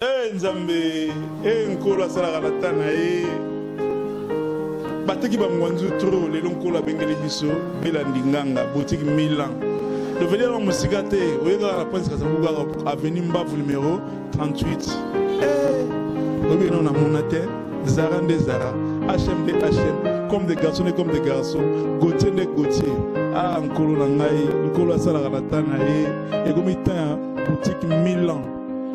Eh, nzambe e nkolo asalaka na ta na ye bateki bangwanzu tro lelo nkolo abengeli biso belandi nganga boutique milan loveli yango mosika te oye kaka na prince kasabu kaka avenue mbavu numero 38 eh, oyebi eno namona te zara nde zara hm nde hm comme des garçons nde comme des garçons gautier nde gautier ah nkolo na ngai nkolo asalaka na ta na ye ekomi temps ya boutique milan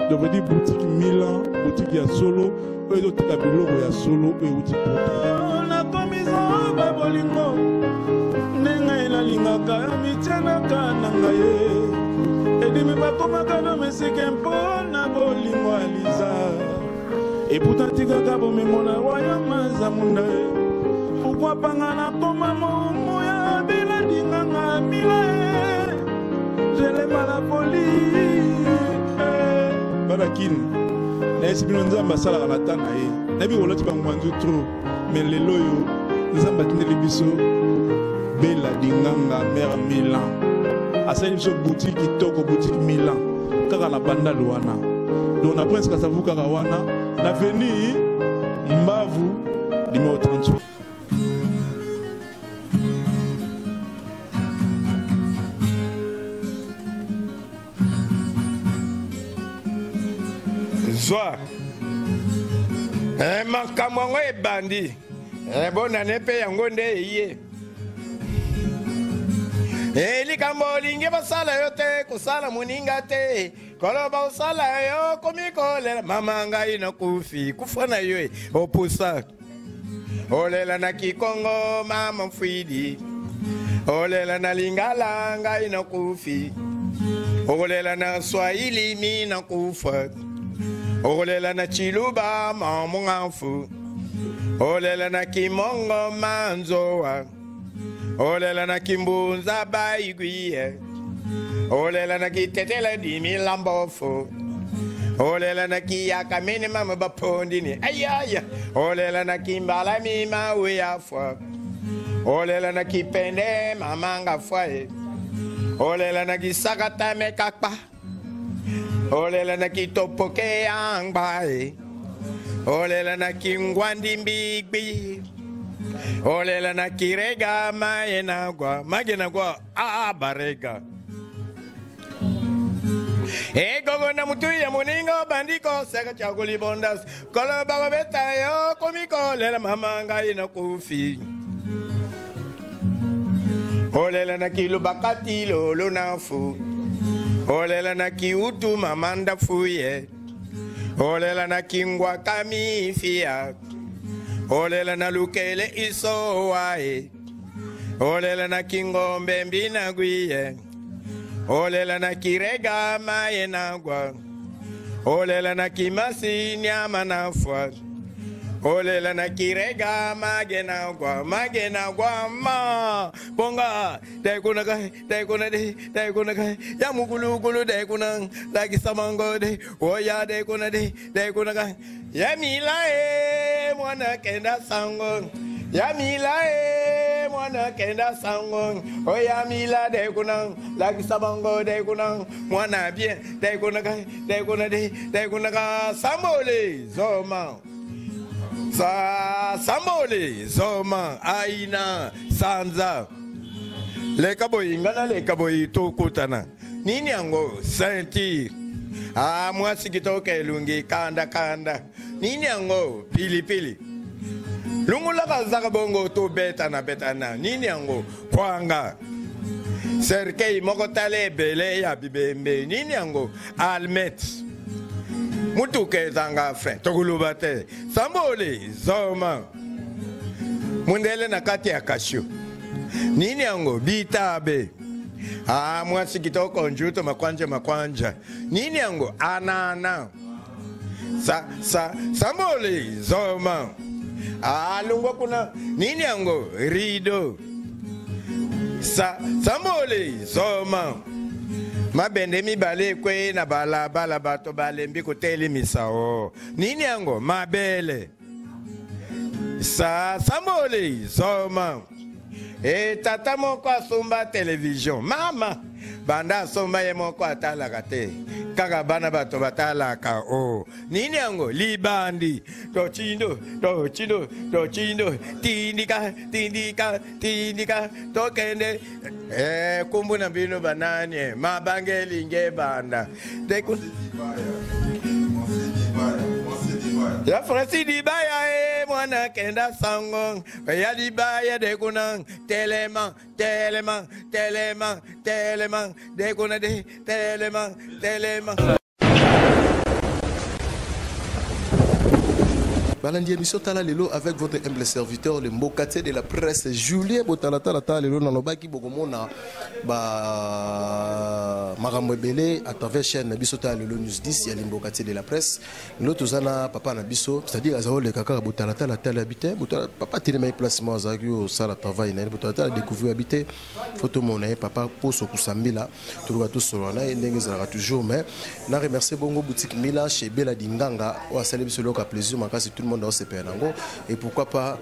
donc veut dire boutique milan boutique ya solo oyo ezoteka biloko ya solo oyo euti poto nakomi zoba bolingo nde ngai nalingaka mitianaka na ngai edimi bakomaka na mesike mpo na bolingo ya liza eputa tikaka bomengo na royaume zamunda pourkui panga nakoma moumbu ya biladinganga mila jelema la poli bana kini nayesi bino nzambe asalaka na ta na ye nayebi kolati bangwanzu trop mais lelo oyo nzambe atindeli biso bela dinganga mare milan asali biso boutique kitoko boutique milan kaka na bandal wana donc na prince kasavu kaka wana na veni mbavu numero 38. Zwa eh, makambo yango ebandi eh, bonane mpe yango nde eye eh, likambo olingi basala yo te kosala moninga te koloba osala yo komi kolela mama ngai nakufi kufa na yo e, opusa olela na kikongo mama mfwidi olela na lingala ngai nakufi okolela na swahili mi nakufa okolela na chiluba mamungamfu olela na kimongo manzowa olela na kimbunza baigwiye olela na kitetela dimilambofu olela na kiyaka mini mama bapondini ayaya olela na kimbala mima uyafwa olela na kipende mama ngafwaye olela na kisakata mekakpa olela na kitopoke yangbae olela na kingwandi mbigbi olela na kirega mayenagwa magenagwa abarega egogo na mutu ya moninga obandi koseka tya kolibonda koloba babeta yo komi kolela mama ngai nakufi olela na kilubakati lolo na fu olela na kiutu mama ndafuye olela na kingwaka mifia olela na lukele isowae olela na kingombe mbinagwiye olela na kirega maye nagwa olela na kimasi nyama na fwa olela na kirega mage nagwa mage nagwa ma bonga dekuna ka dekuna de dekuna ka ya mukulukulu dekuna lakisa mango de oya dekuna de dekuna ka ya mila e mwana kenda sango ya mila e mwana kenda sango oya mila dekuna lakisa bango dekuna mwana bien dekuna ka dekuna de dekuna ka sambole zoma sa sambole zoma aina sanza leka boyi nga naleka boyi tokutana nini yango ceinture ah mwasi kitoko elungi kanda kanda nini yango pilipili lungola kazaka bongo tobetana betana nini yango kwanga cercueil moko tala ebele ya bibembe nini yango almet mutuka ezanga frein tokoloba te sambole zoma mundele na kati ya kasio nini yango bitabe. Ah, mwasi kitoko njuto makwanja makwanja nini yango anana sa sa samboli zoma ah, lungwa kuna nini yango rido sa samboli zoma mabende mibale ekwei na balabala bato balembi kotelemisa o nini yango mabele sa samboli zoma e tata moko asomba televizio mama banda asomba ye moko atalaka te kaka bana bato batalaka o oh. nini yango libandi tochindo tochindo tochindo tindika tindika tindika tokende eh, kumbu na bino banani eh, mabanga elingi ebanda ya Francis Dibaya e mwana kenda sango ya Dibaya de kuna telema telema telema telema de kuna de telema telema. Balandi émission Tala Lelo avec votre humble serviteur, le mbokatier de la presse, Julien Botalatala Tala Lelo, nalobaki bokomona ba makambo ebele à travers chaîne na biso Tala Lelo News 10 ya mbokatier de la presse. Lelo toza na papa na biso, c'est-à-dire aza oleka kaka botalatala tala bi te, botala papa telema ye place moko azalaki osala travail na ye, botalatala découvrir abi te, faut tomona ye papa Poso Kusambila, toluka tosolola na ye ndenge ezalaka toujours. Mais na remercier bongo boutique Mila chez Bella Dinganga oyo asali biso eloko ya plaisir makasi, tout le monde aosepela nango. Et pourquoi pas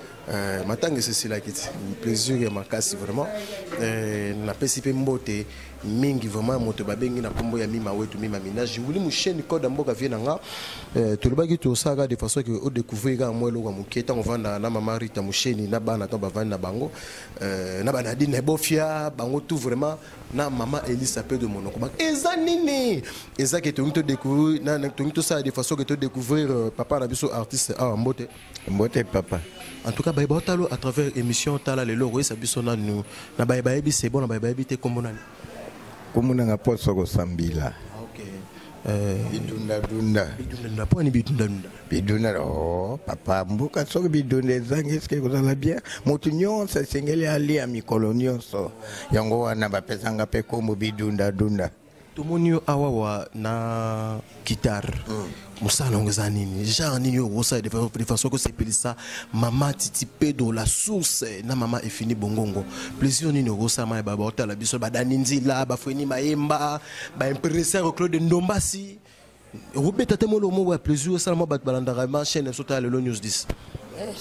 matanga esesilaki ti plaisir ya makasi vraiment. Napesi mpe mbote mingi vraiment moto babengi na nkombo ya Mima Wetu, Mima Minage, Wili Musheni, code ya mboka vie na nga. Tolobaki tosalaka de façon ke odécouvrir kaka mwa eloko ya moke ntango ovanda na mama Rita Musheni na bana, ntango bavandi na bango, na banadine Bofia, bango tout vraiment, na mama Elisa pe de monoko. Ba eza nini eza ke tongi to découvrir na na tongi tosala de façon ke to découvrir papa na biso artiste awa. Mbote. Mbote papa. En tout cas bayeba otalo à travers émission Tala Lelo, oyesa biso nanu na bayeba yebi, c'est bon, na bayeba yebi te, kombo nani? Kombo nanga Poso Kosambila. Ah, ok. Bidunda-dunda. Bidunda-dunda, mpo ani bidunda-dunda? Bidunda, oh, papa, mboka soki bidunda ezangi eske kozala bien? Moto nyonso esengeli alia mikolo nyonso. Yango wana bapesanga mpe kombo bidunda-dunda. Tomoni yo awa wa na guitare. Mosala yango eza nini? Genre nini oyo okosala de façon kosepelisa mama Titi Pedro la source na mama Efini Bongongo? Plaisir nini okosala ma ba baotala biso, badani nzila, bafreni mayemba, baimpresseur Claude Ndombasi? Okobeta te molo moko ya plaisir osala mwa bato balandaka ma chaîne biso Tala Lelo News 10.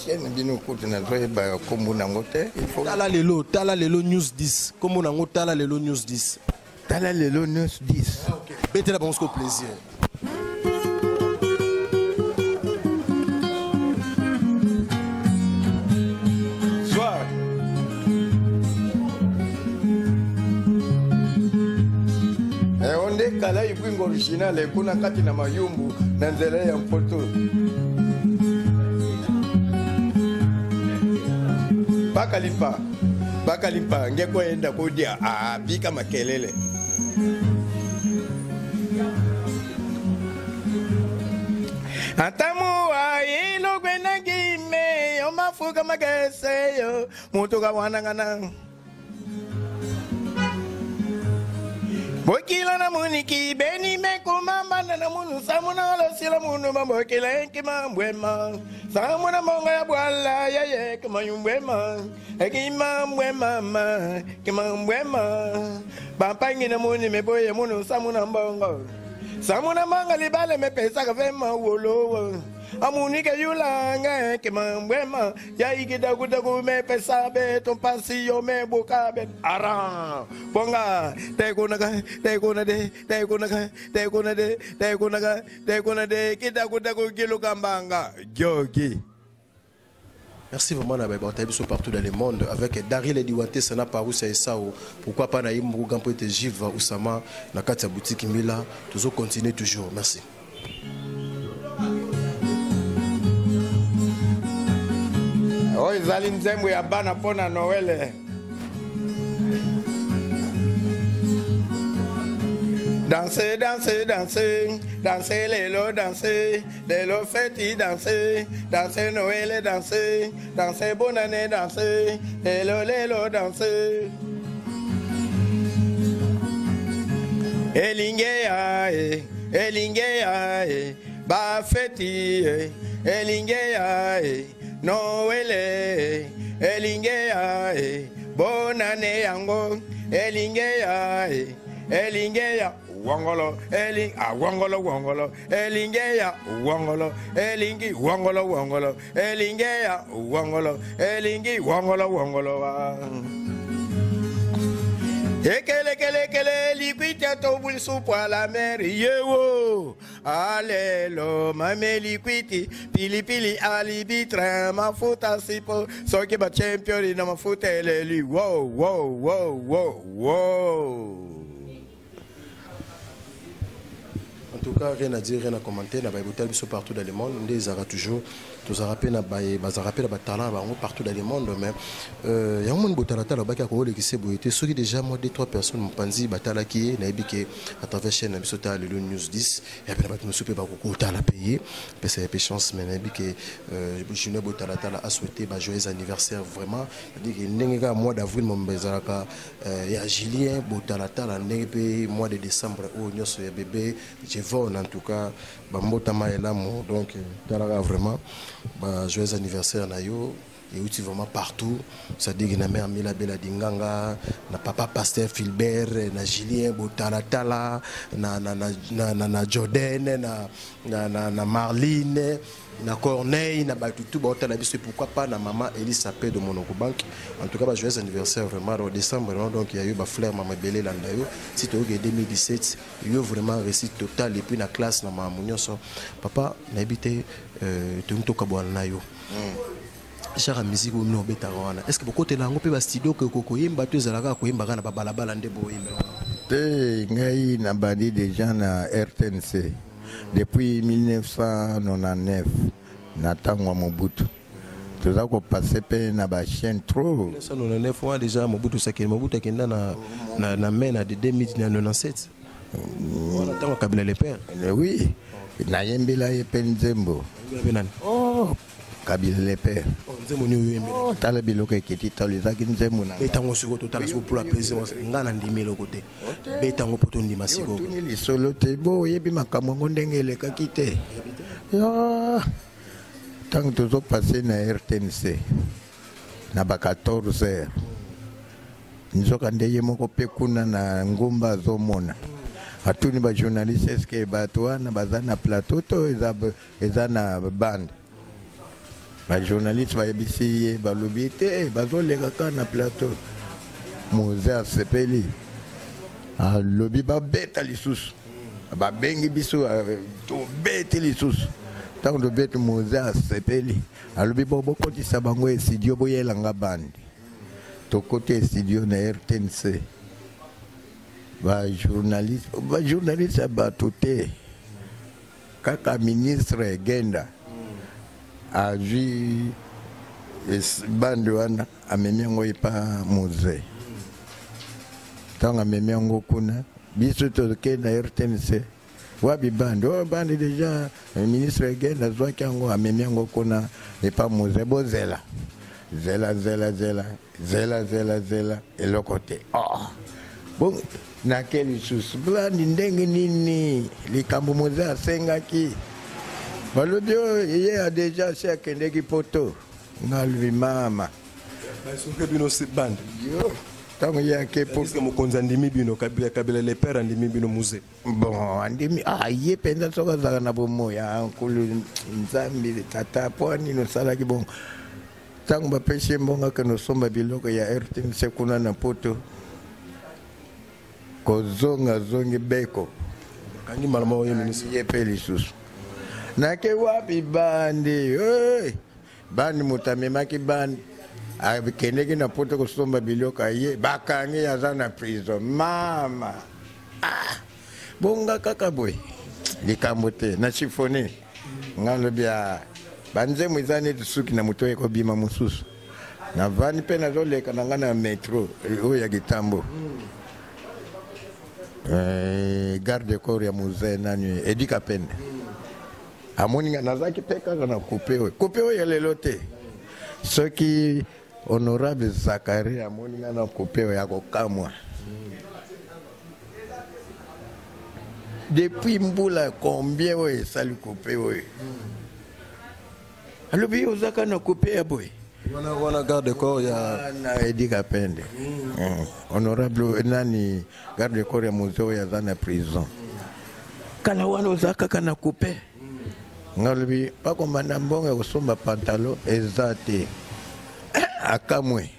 Chaîne bino kutu nazoyeba kombo nango te. Il faut Tala Lelo, Tala Lelo News 10, kombo nango Tala Lelo News 10. Tala Lelo News 10. Ah, ok, betela bango siko plaisir. Soir. Onde kala ibwingo original ekuna kati na mayumbu na nzela ya mpoto. Bakalipa, bakalipa ngeko enda kodia abika makelele. Atamu wa ilogwe na gime yo mafuka magese yo mutuka wanangana. Bokila na muniki beni me kumamba na munu samuna losila munu mabokila enkima mbwema samuna monga ya bwala ya ye kama yumbwema ekima mbwema ma kima mbwema bampangi na muni meboye munu samuna mbongo samuna manga libale mepesa kavema wolowo amunike yulanga kima mbwema ya ikidakudaku mepesa be tompasi yo mebuka be ara bonga tekunaka tekuna de tekunaka tekuna de tekunaka tekuna de kidakudaku kilukambanga jogi. Merci vraiment na ba biso partout dans le monde avec Daryl Ediwante sana Parousia Esao, pourquoi pas na Yimbu Gampo et Jiva Oussama na kati ya boutique Mila, toujours continuer toujours. Merci. Oyo ezali nzembo ya bana mpo na Noël. Danser, danser, danser, danser lelo, danser, lelo feti, danser, danser Noël, danser, danser bonne année, danser, lelo, lelo, danser. Elingeya e, elingeya e, bafeti e, elingeya e, Noele e, elingeya e, bonane yango, elingeya e, elingeya wongolo, eling, ah, wongolo, wongolo, elingeya wongolo, elingi wongolo, wongolo, elingeya wongolo, elingi wongolo, wongolo wa. Ekelekelekele likwiti atobuli supu à la mer yewo alelo mame likwiti pilipili alibitre mafuta sipo soki ba champion na mafuta eleli wo wo wo wo wo. En tout cas, rien à dire, rien à commenter. Na baye biso partout dans le monde. Nde ezalaka toujours tozalaka mpe na baye bazalaka mpe na batalent bango partout dans le monde. Mais yango moni botalatala obaki akoolekisa boye te. Soki déjà moi deux trois personnes mopanzi batalaki ye, nayebi ke à travers chaîne na biso tala lelo News 10 ya mpe na bato mosusu mpe bakokotala mpe ye pesa ye mpe chance. Mais nayebi ke Junior Botalatala a souhaité ba joyeux anniversaire vraiment. C'est-à-dire que ndenge kaka mois d'avril momba ezalaka ya Julien Botalatala, ndenge mpe mois de décembre oyo nyonso ya bébé Jevon. En tout cas bambotama elamu. Donc talaka vraiment ba joyeux anniversaire na yo euti vraiment partout, c'est-à-dire que na mère Mila Bela Dinganga, na papa Pasteur Philbert, na Julien Botalatala, na na na na na, na Jordan, na na na, na Marlene, na Corneille, na Batutu baotala biso, pourquoi pas na maman Elisa P de Monoko Bank. En tout cas ba joyeux anniversaire vraiment au décembre vraiment. Donc il y a eu ba fleur mama Belé landa yo si to 2017 yo vraiment réussite totale et puis na classe na mama nyonso. Papa nayebi te toka bwana na yo. Genre musique oyo bino obetaka wana, est ce que bokotela yango mpe bastudio koyemba to ezalaka koyemba kaka na babalabala nde boyembela? Te, ngai nabandi déjà na RTNC depuis 1999 na ntango ya Mobutu. Toza kopase mpe na bachaîne trop. 1999 wana déjà Mobutu sakende, Mobutu akenda na mai na 2097 wana ntango Kabila le père. Oui, nayembela ye mpe nzembo. Mpe nani? Oh, Kabila le père. Nzembo nini oyembela? Oh, tala biloko eketi talo, ezalaki nzembo na ngai. Betango sikoyo, totala sikoyo pour la plaisir. Ngai na ndimi eloko te, betango mpo tondima sikoyo. Otuni lisolo te, bo oyebi makambo yango ndenge elekaki te. Ntango tozopase na RTNC na ba 14 heures, nzoka nde ye moko mpe kuna na ngomba azomona, atuni bajournaliste: eske bato wana baza na plateau to eza na bande? Bajournaliste bayebisi ye, balobi te, bazoleka kaka na plateau. Moze asepeli, alobi babeta lisusu. Babengi biso, tobeti lisusu. Ntango tobeti, Moze asepeli, alobi: bo bokotisa bango studio, boyelanga bande. Tokoti studio na RTNC, bajournaliste ya bato te, kaka ministre Genda azwi bande wana, amemi yango epa Moze. Ntango amemi yango kuna, biso tokei na RTNC: wapi bande? Oyo bande déjà ministre Genda azwaki yango, amemi yango kuna epa Moze. Bozela, zela, zela, zela, zela, zela, zela, eloko te. Oh. Bon, nake lisusu blandi ndenge nini likambo Moze asengaki? Balobi oyo ye ya déjà asi akendeki poto. Ngalobi: mama. Basoki bino bande. Yo, ntango ye ake poto, mokonzi andimi bino, Kabila, Kabila le père andimi bino, Muze. Bon, andimi. Ah, ye mpenza soki azalaka na bomoi, nkulu Nzambe tata, mpo nini osalaki bongo? Ntango bapesi ye mbongo akende osomba biloko ya RTNC kuna na poto, kozonga azongi beko. Kangi mbala moko ye ministre. Ye mpe lisusu nake: wapi bande? Hey! Bandi, moto amemaki bandi akendeki na poto kosomba biloko, aye, bakangi, aza na prison. Mama, ah, bonga kaka boye likambo te na chifone. Nga lobi a banzembo eza neti suki na moto ekobima mosusu. Navandi mpe nazoleka na ngai na metro oyo ya Kitambo, garde corps ya Muze nani, Edi Kapende, amoni nga nazalaki mpe kaka na coupe oyo, coupe oyo ya lelo te. Soki honorable Zakari amoni nga na coupe oyo, akokamwa. Depuis mbula combien oyo esali coupe oyo? Alobi yo ozaka na coupe ya boye. Wana wana garde corps ya na Edi Kapende. Honorable nani garde corps ya mzee oyo aza na prison. Kala wana oza kaka na coupe. Nga alobi bakomanda mbongo ya kosomba pantalon eza te. Akamwe.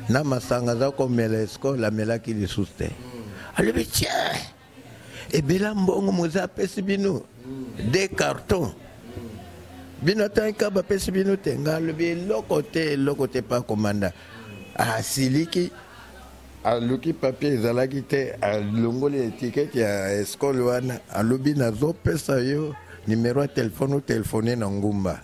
Na masanga aza komela eskole amelaki lisusu te. Alobi tiens ebela mbongo moza apesi bino deux cartons bino ata nka bapesi bino te. Nga alobi eloko te, eloko te pa komanda. Asiliki, aluki papier ezalaki te, alongoli etikete ya eskole wana, alobi nazopesa yo numero ya telefone otelefone na ngumba.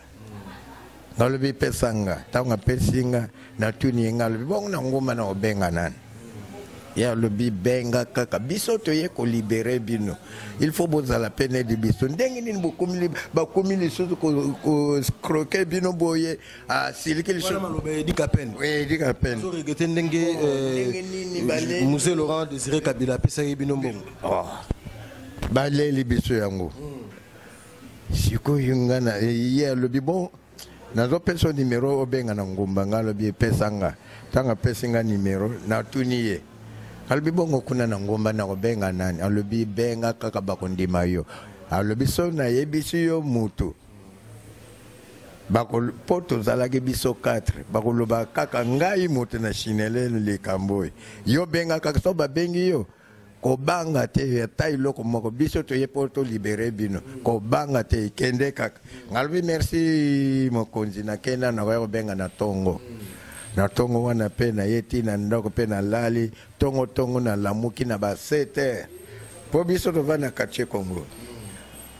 Nga alobi pesa nga. Ntango apesi nga, natuni ye, nga alobi bongo na ngumba na kobenga nani? Ye alobi benga kaka biso toye kolibere bino, il faut bozala pene di biso. Ndenge nini bakomi lisusu kocroke bino boye? Asiliki lisusu. Wana maloba ya Edi Kapende. Oui, Edi Kapende. Ozo regretter ndenge, Oh, ndenge nini baleli? Mzee Laurent Désiré Kabila apesaki bino mbongo. Oh, baleli biso yango. Sikoyo nga na ye alobi bon nazopesa numero obenga na ngumba. Nga alobi epesa nga. Ntango apesi nga numero, natuni ye, alobi bongo kuna na ngumba nakobenga nani? Alobi benga kaka bakondima yo. Alobi so nayebisi yo mutu po tozalaki biso 4, bakoloba kaka ngai moto na chinele likambo oyo. Yo benga kaka, so babengi yo kobanga te ata eloko moko, biso toye po tolibere bino, kobanga te, kende kaka. Ngalobi merci mokonzi, nakenda nakoya kobenga na tongo. Na tongo wana pe naye ti na ndako pe nalali tongo tongo, nalamuki na ba 7 heures po biso tovanda na quartier Congo.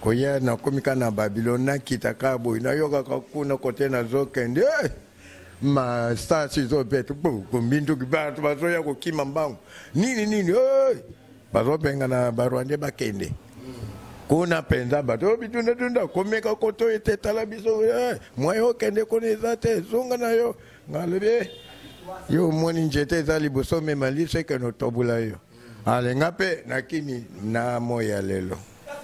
Koya nakomi kaka na Babylone, nakita kaka boye, nayokaka kuna kote nazokende, masasi ezobeta minduki, bato bazoya kokima mbangu nini nini, bazobenga na barwandais bakende kuna mpenza, bato oyo bitundatunda komeka koto ete tala biso, mwaye okende kuna eza te, zonga na yo. Ngalobi yo omoni nzete eza liboso, mema liso ekende otobula yo. Alenga mpe nakimi na moi ya lelo,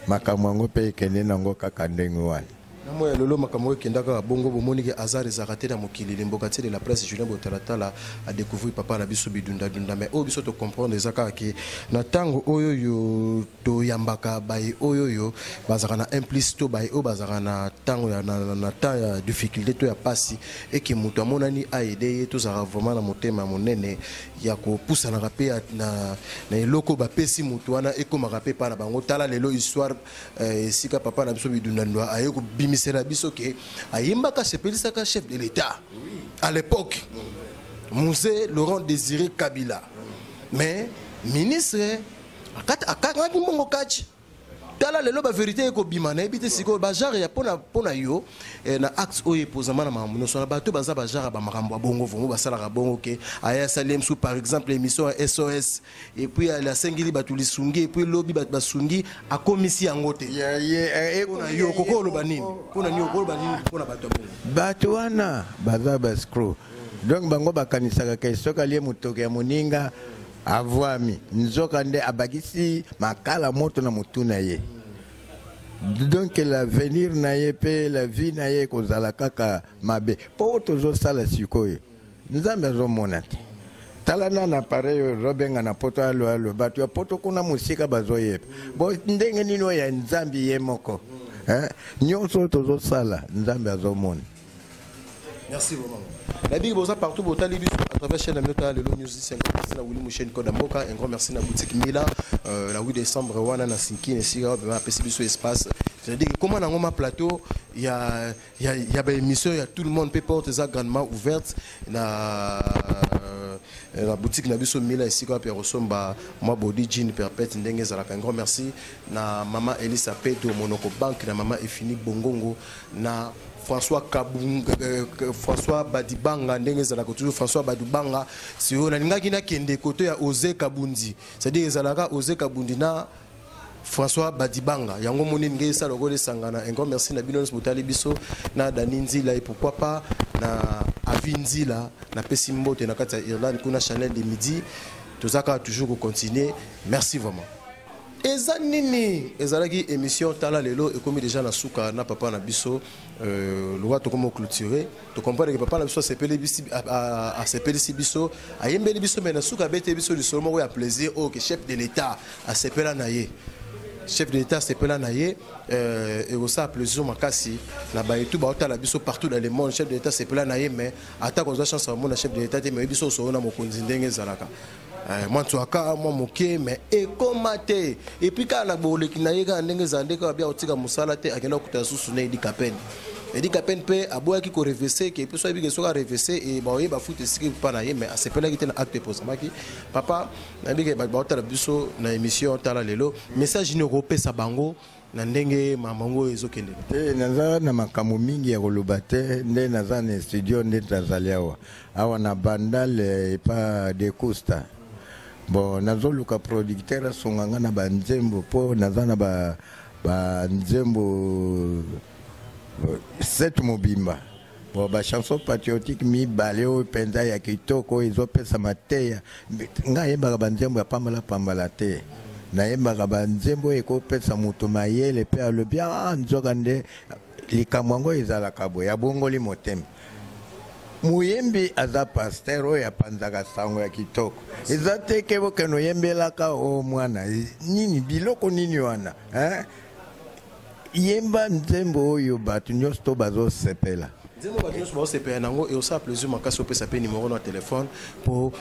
makambo yango mpe ekende nango kaka ndenge wana. Na moi ya lelo makambo oyo ekenda kaka bongo. Bomoni ke hasard ezalaka te na mokili. Limboka de la presse Julien Botalatala a découvrir papa na biso bidundadunda, mais oyo biso tocomprendre eza kaka ke na ntango oyo yo toyambaka baye oyo oyo bazalaka na implice to baye oyo bazalaka na ntango ya na temps ya difficulté to ya pasi, eke moto amonani aide ye, tozalaka vraiment na motema monene ya kopusanaka mpe na eloko bapesi moto wana ekomaka mpe epai na bango. Tala lelo histoire, esika papa na biso bidundandwa aye kobimisela biso ke ayembaka, asepelisaka chef de l'État à l'époque, Mzee Laurent Désiré Kabila, mais ministre akangaki mbongo kati. Tala lelo bavérité ekobima. Nayebi te sikoyo bagenre ya mpona yo, na acte oyo epozama na makambo nyonso na bato baza bagenre ya bamakambo ya bongo, vongo basalaka bongo ke aya asali mosusu par exemple émission ya SOS et puis asengeli bato lisungi et puis lobi bato basungi, akomisi yango te. Mpona yo okoki oloba nini? Mpona nini okoloba nini mpona bato ya bongo? Bato wana baza baescrocs. Donc bango bakanisaka ke soki alie motoki ya moninga avwami, nzoka nde abakisi makala moto na motu na ye. Donc l'avenir na ye mpe la vie na ye ekozala kaka mabe. Mpo oyo tozosala sikoyo, Nzambe azomona te. Tala na appareil oyo ozobenga na poto, alo alo, bato ya poto kuna mosika bazoyeba bo ndenge nini oyo ya Nzambe ye moko. Nyonso oyo tozosala, Nzambe azomona. Merci vraiment. Nayebi boza partout botali biso à travers chaîne na bino Tala Lelo News 10. Un grand merci na Willy Mouchen Koda Mboka, un grand merci na boutique Mila, na 8 décembre wana na Sinkine esika oyo apesi biso espace. C'est-à-dire que comment nango ma plateau ya ba émission ya tout le monde pe porte eza grandement ouverte na boutique na biso Mila, esika wapi ya kosomba mwa body jean perpète ndenge ezalaka. Un grand merci na mama Elisa Pedro Monoko Bank, na mama Efini Bongongo, na François Kabung, François Badibanga ndenge ezalaka toujours François Badibanga. Sio nalingaki nakende koto ya Oze Kabundi, c'est-à-dire ezalaka Oze Kabundi na François Badibanga, yango moni ndenge esala lokola esangana. Un grand merci na bino nyonso botali biso, na Dani Nzila et pourquoi pas na Avi Nzila, napesi mbote na kati ya Irlande kuna, Chanel de midi. Tozaka toujours kocontinuer. Merci vraiment. Eza nini ezalaki émission Tala Lelo ekomi déjà na suka na papa na biso euh, lokola tokomi oclôturer tocomprendre ke papa na biso asepelisi biso ayembeli biso mais na suka abeteli biso lisolo moko ya plaisir oyo ke chef de l'état asepela na ye chef de l'état asepela na ye euh, ekosala plaisir makasi na bayetu baotala biso partout dans le monde. Chef de l'état asepela na ye, mais ata kozwa chance ya komona chef de l'état te, mais oyebi biso osolo na mokonzi ndenge ezalaka. Mwa ntswaka mwa moke, mais ekoma te. Et puis kaka na boleki na ye, kaka ndenge ezala nde kaka bia kotika mosala te, akenda kokuta susu na Eddy Kapend. Eddy Kapend mpe aboyaki korevese ke mpe so ayebi ke soki arevese e baoyeba futa esika epa na ye, mais asepelaki te na acte eposamaki. Papa, nayebi ke bato baotala biso na émission Tala Lelo, message nini okopesa bango na ndenge makambo yango oyo ezokende? Te, naza na makambo mingi ya koloba te. Nde naza na studio, nde nazali awa awa na Bandal epa de Costa. Bon, nazoluka producteur asunga nga na banzembo, mpo naza na banzembo 7 mobimba. Bon, bachanson patriotique mibale oyo mpenza ya kitoko, oyo ezopesa mateya. Ngai ayembaka banzembo ya pambala pambala te, nayembaka banzembo oyo ekopesa moto mayele mpe alobi: "Ah, nzoka nde likambo yango ezalaka boye." Abongoli motema. Moyembi aza pasteur oyo apanzaka sango ya kitoko. Eza te ke bokende oyembelaka o mwana nini, biloko nini wana, hein? Yemba nzembo oyo bato nyonso to bazosepela. Nzembo bato nyonso baosepela nango, eosala plaisir makasi. Opesa mpe numéro na telefone mpo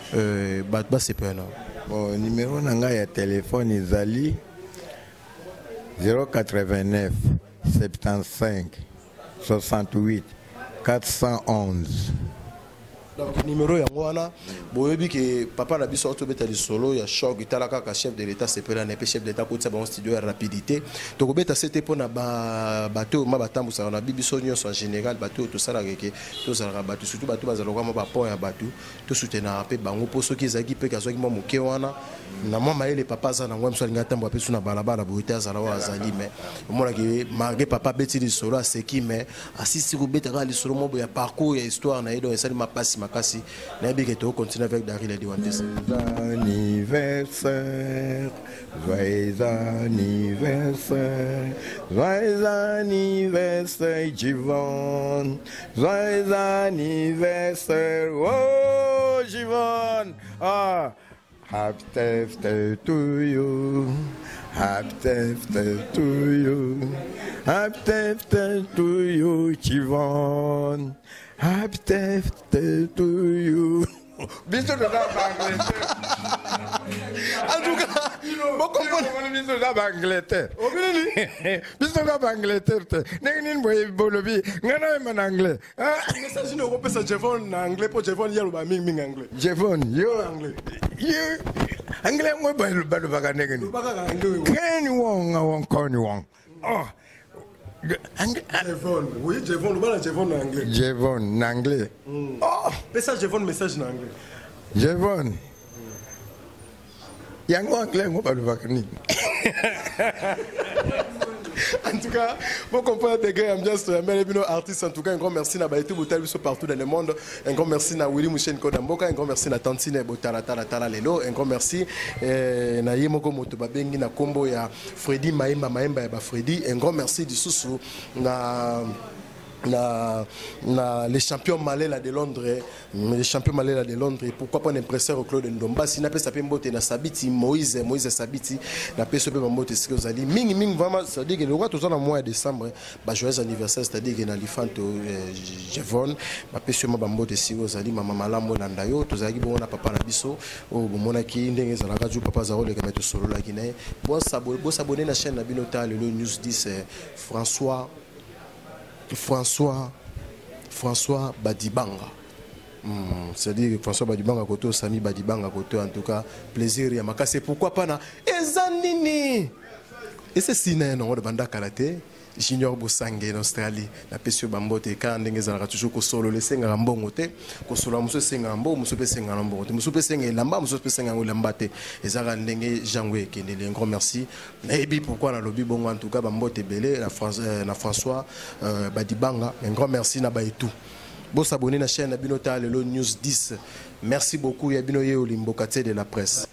bato basepela nango. Bon, numéro na ngai ya telefone ezali 089 75 68 411. Donc numéro yango wana. Boyebi ke papa na biso atobeta lisolo ya choc. Etala kaka chef de l'état sepela na mpe chef de l'état kotisa bango studio ya rapidité. Tokobeta se te mpona bato oyo ma batambusaka na biso nyonso en général, bato oyo tosalaka ke tozalaka bato, surtout bato bazalaka mwa bapont ya bato, tosoutenaka mpe bango, mpo soki ezalaki mpe azwaki mwa moke wana na mwa mayele papa aza nango, mosu alingi atambola mpe su na balabala boye te, azala oyo azali. Mais omonaki malgré papa abeti lisolo, aseki, mais asisi kobeta kaka lisolo moko ya parcours ya histoire na ye. Donc esali mapasi makasi. Nayebi ke tokocontinue avec Daryl Ediwantesa. Anniversaire, joyeux anniversaire, joyeux anniversaire, Jivon, joyeux anniversaire, oh Jivon, ah, happy birthday to you, happy birthday to you, happy birthday to you, Jivon, happy birthday to you. Biso toza baangleterre. En tout cas, bocomprendre. Biso toza baangleterre, biso toza baangleterre te. Ndenge nini boye bolobi ngai nayemba na anglais? Message nini okopesa Jevon na anglais, mpo Jevon ye aloba mingimingi anglais? Jevon, yo anglais. Yo anglais yango balobaka ndenge nini? Lobaka anglais. Ken wong wong kon wong, oh. Jevon, oui, Jevon, loba na Jevon na anglais. Jevon na anglais, oh. Pesa Jevon message na anglais. Jevon yango anglais yango balobaka nini? En tout cas, vous comprenez degré ambiance ya mbele bino artiste. En tout cas, un grand merci na baetu botali biso partout dans le monde. Un grand merci na Willy Mouchen Koda Mboka, un grand merci na Tantine Botala Tala Tala Lelo, un grand merci na ye moko moto babengi na kombo ya Freddy Maemba, Maemba ya ba Freddy. Un grand merci du susu na les champions Malela de Londres, les champions Malela de Londres, et pourquoi pas l'impresseur Claude Ndombasi. Napesa pe mbote na Sabiti Moïse, Moïse Sabiti, napesa pe mbote esika ozali mingi mingi vraiment. C'est à dire que le roi toza na mois de décembre, ba joyeux anniversaire, c'est à dire que na Lifanto Jevon, bapesi yo ma bambote esika ozali, mama malamu olanda yo. Tozalaki bongo na papa na biso oyo bomonaki ndenge ezalaka ju papa aza koleka, me tosololaki na ye. Bosabone na chaîne na bino ta Lelo News 10. François Badibanga. C'est-à-dire François Badibanga koto, Sami Badibanga koto, en tout cas, plaisir ya makasi. Pourquoi pas na eza nini? Et c'est sina non de banda karaté. Junior Bosange en Australie, napesi yo bambote. Kaka ndenge ezalaka toujours, kosolola esengaka mbongo te, kosolola mosusu esengaka mbongo, mosusu mpe esengaka na mbongo te, mosusu mpe esenga elamba, mosusu mpe esenga yango elamba te. Ezalaka ndenge jango ekendeli. Un grand merci. Nayebi pourquoi nalobi bongo. En tout cas, bambote ebele na François Badibanga. Un grand merci na baetu bosabone na chaîne na bino ta Lelo News 10. Merci beaucoup. Ya bino ye Olimboka te de la presse.